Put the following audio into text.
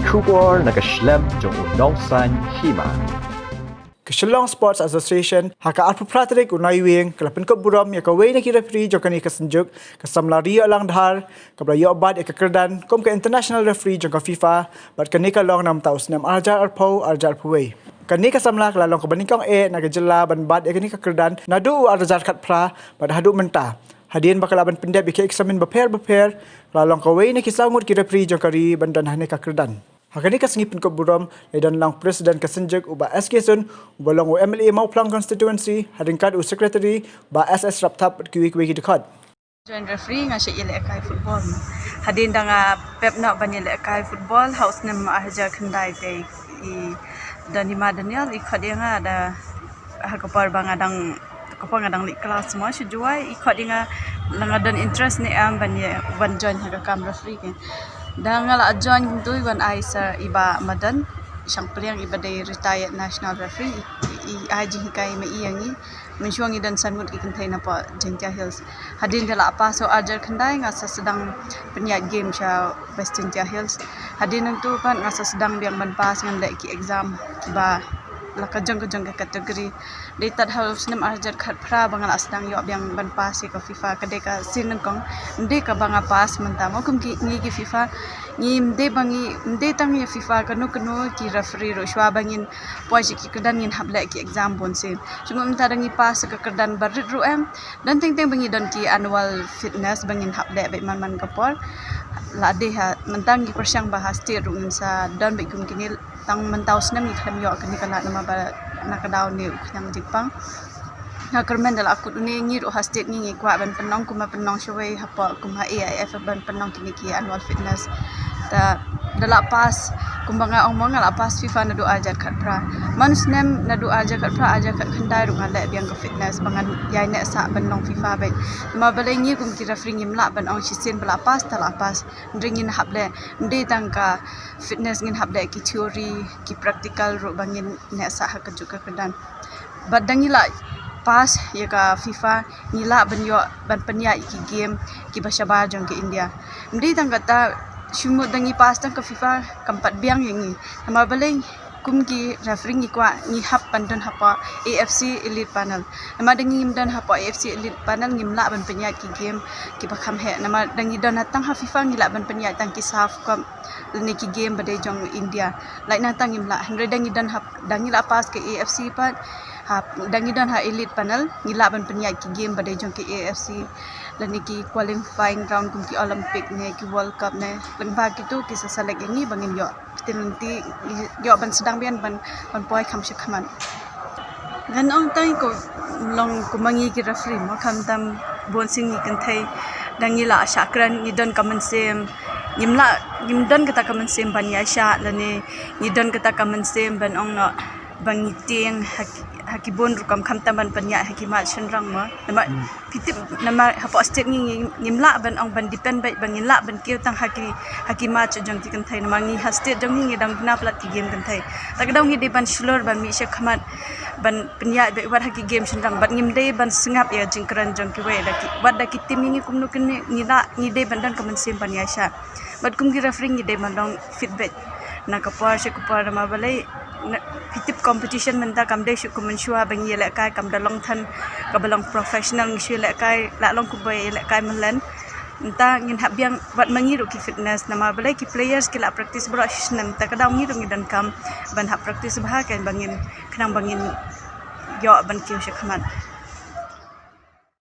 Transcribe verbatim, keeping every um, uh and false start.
Khubor na ka shlem jong u nongsan hima. Ka Shillong Sports Association ha ka arphew phra tarik u Naiwieng ka la pynkup burom ïa kawei na ki referee jong kane ka synjuk, ka samla Ri Ïoh Langdhar, kaba la ïoh bat ïa ka kyrdan kum ka international referee jong ka FIFA bad kane ka long na mynta u snem ar hajar arphew, ar hajar arphew wei. Kane ka samla ka la long kaba nyngkong eh na ka jylla ban bat ïa kane ka kyrdan naduh u ar hajar khatphra bad haduh mynta. Hadien ba ka la ban pyndep ïa ki eksamin bapher bapher, ka la long kawei na ki saw ngut ki referee jong ka ri ban don ha kane ka kyrdan. Ha kane ka sngi pynkup burom la don lang President ka synjuk u Bah S K Sun, uba long u M L A Mawphlang Constituency, ha ryngkat u Secretary Bah S S Rapthap bad kiwei kiwei ki dkhot. Joint referee nga shah ïalehkai football. Hadien da nga pep noh ban ïalehkai football ha u snem ar hajar khyndai te i da Nima Daniel i khot ïa nga da ha ka por ba nga dang ka por nga dang leit klas mo sha Jowai i khot ïa nga la nga don interest ne em ban ïa ban join ha ka kam referee ke. Da nga la join kumtu i wan ai sa i Bah Madan Shangpliang i ba dei retired national referee i, i ai jinghikai ma i ïa ngi. Mynshuwa ngi don san ngut ki kynthei na pdeng Jaintia Hills. Hadien da la pass u ar hajar khyndai nga sa sdang pynïaid game sha West Jaintia Hills. Hadien nangtu pat nga sa sdang biang ban pass ngan leh ki exam kiba la ka jong ka jong ka category. Dei tad ha u snem ar hajar khatphra ba nga la sdang ïoh biang ban pass ïa ka FIFA ka dei ka sien nyngkong. Ym dei kaba nga pass mynta mo kum ki ngi ki FIFA ngi ym dei ba ngi ym dei tang ïa FIFA kano kano ki referee ruh shuwa ba ngin poi sha ki kyrdan ngin hap leh ki exam bun sien. Shu mynta da ngi pass ka kyrdan ba rit ruh em. Don teng teng ba ngi don ki annual fitness ba ngin hap leh bad man man ka por. La dei ha mynta ngi pyrshang ba ha state ruh ngin sa don bad kum kine tang mynta u snem ngi khlem ïoh kane ka lad namar ba na ka daw ne u khñiang jingpang. Nga kyrmen da la kut une ngi ruh ha state ngi ngi kwah ban pynlong kumba pynlong shawei hapoh kum ha A I F ban pynlong kine ki annual fitness. Ta da la pass kumba nga ong mo nga la pass FIFA naduh ar hajar khatphra. Man u snem naduh ar hajar khatphra ar hajar khatkhyndai ruh nga leh biang ka fitness ba ngan ïai neh sah ban long FIFA bad. Namar balei ngi kum ki referee ngim lah ban ong shisien ba la pass ta la pass. Hynrei ngin hap leh ym dei tang ka fitness ngin hap leh ki theory ki practical ruh ba ngin neh sah ha kajuh ka kyrdan. Bad da ngi la pass ïa ka FIFA ngi lah ban ïoh ban pynïaid ïa ki game kiba shabar jong ka India. Ym dei tang kata shu mut da ngi pass tang ka FIFA kam pat biang ïa ngi. Namar balei kum ki referee ngi kwah ngi hap ban don hapoh A F C Elite Panel. Namar da ngi ngim don hapoh A F C Elite Panel ngim lah ban pynïaid ki game kiba kham heh. Namar da ngi don ha tang ha FIFA ngi lah ban pynïaid tang ki SAFF Cup lane ki game ba dei jong India. Lait na tang ngim lah hynrei da ngi don hap da ngi la pass ka A F C pat. Ha da ngi don ha Elite Panel ngi lah ban pynïaid ki game ba dei jong ki A F C lane ki qualifying round kum ki Olympic ne ki World Cup ne. Lyngba kitu ki sa select ïa ngi ba ngin ïoh. Te lynti ïoh ban sdang biang ban ban poi kham sha khmat. Ngan ong tang ko long kumba ngi ki referee mo khamtam bun sien ngi kynthei da ngi la shah kren ngi don ka mynsiem ngim la ngim don kata ka mynsiem ban ïaishah lane ngi don kata ka mynsiem ban ong noh ba ngi tieng ha ki ha ki bun rukom khamtam ban pynïaid ha ki match shynrang mo. Namar phi tip namar hapoh state ngi ngi ngim lah ban ong ban depend bad ba ngin lah ban kiew tang ha ki ha ki match jong ki kynthei namar ngi ha state jong ngi ngi dang bna palat ki game kynthei. Ta ka daw ngi dei ban shlur ban mih sha khmat ban pynïaid bad wat ha ki game shynrang bad ngim dei ban sngap ïa jingkren jong kiwei da ki wat da ki team ngi kumno kine ngi lah ngi dei ban don ka mynsiem ban ïaishah. Bad kum ki referee ngi dei ban long feedback na ka por sha ka por namar balei phi tip competition mynta kam dei shu kum mynshuwa ba ngi ïalehkai kam da long than kaba long professional ngi shu ïalehkai la long kumba ïalehkai myllen. Mynta ngin hap biang wat ma ngi ruh ki fitness namar balei ki players ki la practice baroh shi snem ta ka daw ngi ruh ngi donkam ban hap practice bha kan ba ngin khnang ba ngin ïoh ban kiew sha khmat.